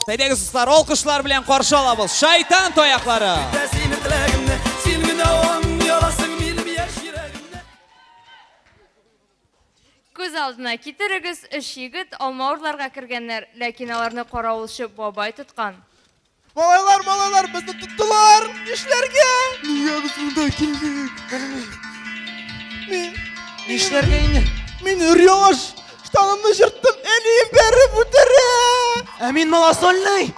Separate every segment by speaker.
Speaker 1: Әйдәгез, дуслар, алкышлар белән каршы алабыз. Шайтан таяклары.
Speaker 2: Күз алдына китерегез, өч егет алма урларга кергәннәр, ләкин аларны каравылчы бабай тоткан.
Speaker 3: Малайлар, малайлар, безне тоттылар! Нишләргә? Нигә без монда килдек? Белмим. Мин
Speaker 1: Нишләргә инде?
Speaker 3: Мин өр-яңа штанымны җырттым, әнием бәреп үтерә!
Speaker 4: Ә мин малосольный!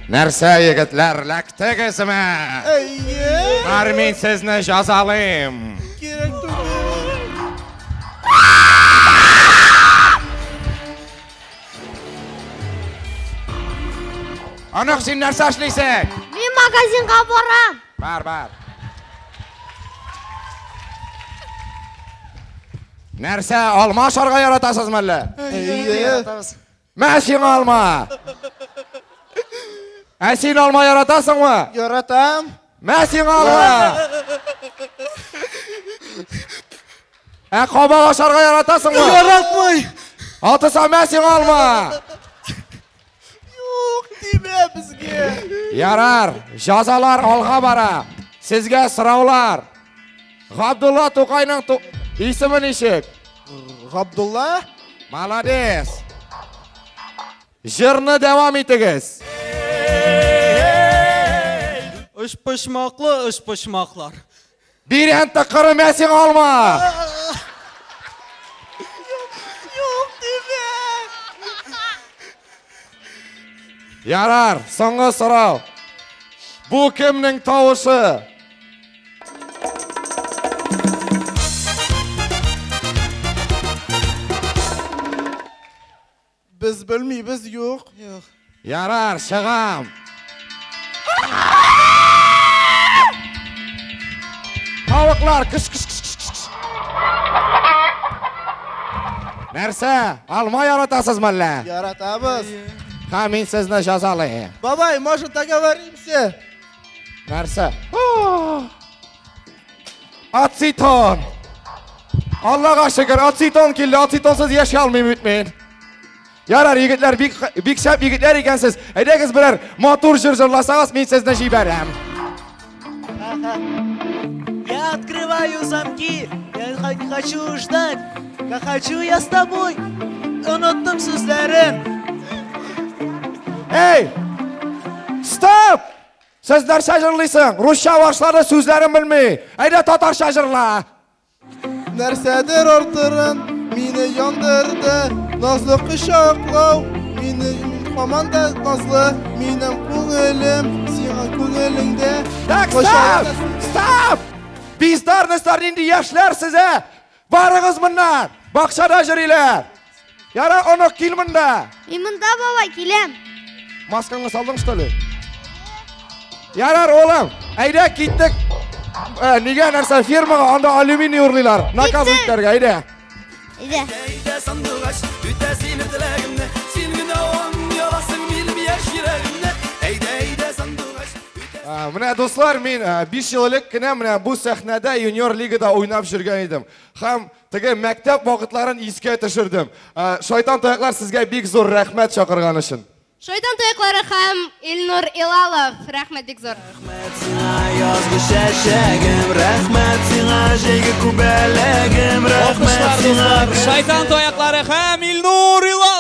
Speaker 5: Нәрсә, егетләр, ләктегезме?
Speaker 3: Әйе!
Speaker 5: Бар, мин сезне җазалыйм.
Speaker 3: Кирәк түгел.
Speaker 5: Онык, син нәрсә эшлисең?
Speaker 6: Мин магазинга барам.
Speaker 5: Бар, бар. Нәрсә, алма ашарга яратасызмы әллә?
Speaker 3: Әйе.
Speaker 5: Мә сиңа алма! Ә син алма яратасыңмы?
Speaker 3: Яратам.
Speaker 5: Мә сиңа алма! Ә кабак ашарга яратасыңмы?
Speaker 3: Яратмый.
Speaker 5: Атыса мә сиңа алма!
Speaker 3: Юк, тимә безгә.
Speaker 5: Ярар, җазалар алга бара. Сезгә сораулар. Габдулла Тукайның исеме ничек?
Speaker 3: Габдулла?
Speaker 5: Молодец. Җырны дәвам итегез.
Speaker 4: Өчпочмаклы өчпочмаклар.
Speaker 5: Бирән тыкыры мә сиңа алма.
Speaker 3: Юк, тимә.
Speaker 5: Ярар, соңгы сорау. Бу кемнең тавышы?
Speaker 3: Без белмибез, юк.
Speaker 4: Юк.
Speaker 5: Ярар, чыгам. Тавыклар, кыш кыш кыш кыш кыш. Нәрсә? Алма яратасызмы әллә?
Speaker 3: Яратабыз.
Speaker 5: Һа, мин сезне җазалыйм.
Speaker 3: Бабай, может, договоримся?
Speaker 5: Нәрсә? Ацетон! Аллага шөкер, ацетон килде. Ацетонсыз яши алмыйм бит мин. Ярар, егетләр, бик бик шәп егетләр икәнсез. Әйдәгез берәр матур җыр җырласагыз, мин сезне җибәрәм.
Speaker 4: Я открываю замки, я не хочу ждать, как хочу я с тобой. Оныттым сүзләрен.
Speaker 5: Эй! Стоп! Сез нәрсә җырлыйсың? Русча башлады, сүзләрен белми. Әйдә татарча җырла.
Speaker 3: Нәрсәдер артырын мине яндырды. Назлы кочаклау мине һаман да назлы. Минем күңелем сиңа күңелеңдә.
Speaker 5: Так, стоп! Стоп! Бездарностьлар нинди яшьләр сез, ә? Барыгыз моннан! Бакчада йөриләр. Яра, онык, кил монда.
Speaker 6: Мин монда, бабай, киләм.
Speaker 5: Маскаңны салдың, что ли? Ярар, улым, әйдә киттек. Нигә нәрсә фермага, анда алюминий урлыйлар. Наказ итәргә, әйдә.
Speaker 6: Әйдә.
Speaker 7: Әйдә сандугач, үтә синең теләгемне, син генә аңлый аласың минем яшь йөрәгемне. Әйдә, әйдә сандугач, үтә
Speaker 5: Менә дуслар, мин 5 ел элек кенә менә бу сәхнәдә юниор лигада уйнап йөргән идем. Һәм теге мәктәп вакытларын искә төшердем. Шайтан таяклар, сезгә бик зур рәхмәт чакырган өчен.
Speaker 2: Шайтан таяклары һәм Илнур Илалов. Рәхмәт бик зур.
Speaker 7: Рәхмәт сиңа язгы чәчәгем, рәхмәт сиңа җәйге күбәләгем, рәхмәт
Speaker 1: Алкышлар,
Speaker 7: сиңа
Speaker 1: дуслар. Шайтан таяклары һәм Илнур Илалов.